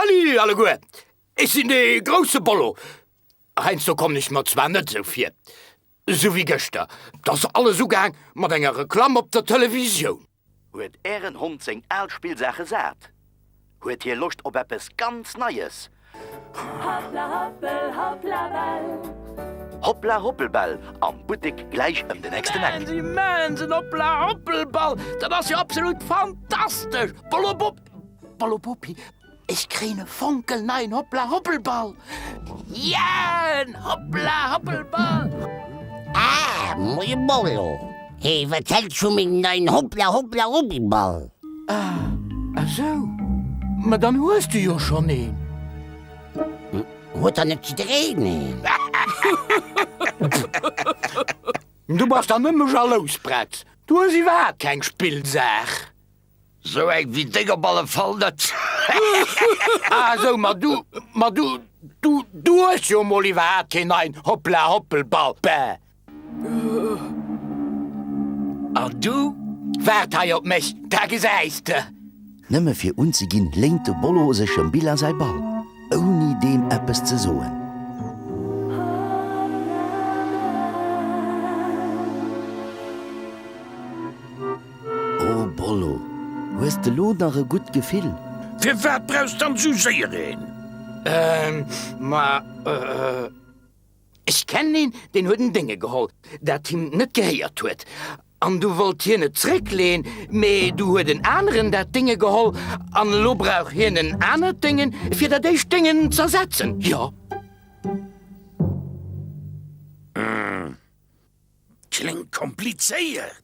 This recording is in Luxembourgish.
Salut alleguer! Ech sinn dee grousse Bollo. Heiansdo kommen ech mer zwar net esou vir, esou wéi gëschter. 't ass alles ugaang mat enger Reklamm op der Televisioun. Huet Ären Hond seng al Spillsaache sat? Huet hie Loscht op eppes ganz Neies? Hoppla hoppel hoppla bell. Hoppla Hoppelbell am Buttek gläich ëm den nächsten Eck. Immens, immens, en Hoppla Hoppelball, dat ass jo absolut fantastesch! Bollo Bob, Bollo Boppi, Ech kréien e fonkelneien Hoppla-Hoppelball! Yeah, en Hoppla-Hoppelball! Ah, moie Bollo! Hey, wat häls vu mengem neien Hoppla-Hoppla-Hoppelball? Ah, esou? Ma dann hues du jo schonn een! Huet dann net jiddereen een? Du bass der nëmme jalous, Bretz. Du hues iwwerhaapt keng Spillsaach. Sou eng wéi deng op alle Fall net. Ah sou, ma du, ma du, du, du hues jo mol iwwerhaapt keen neien Hoppla-Hoppelball, bäh. An du? Waart hei op mech, da gesäis de. Nëmme fir unzeginn, léint de Bollo sech dem Billa säi Ball, ouni deem eppes ze soen. Oh Bollo, hues de lo nach e gutt Gefill? Firwat brauchs dann sou séier een? Ehm, ma, eh, ech kennen een, deen huet en Dénge geholl, dat him net gehéiert huet. An du wollt hien et zréckleen, mee du huet en aneren dat Dénge geholl, an elo brauch hien en anert Déngen, fir dat éischt Déngen z'ersetzen, jo. Kléngt komplizéiert.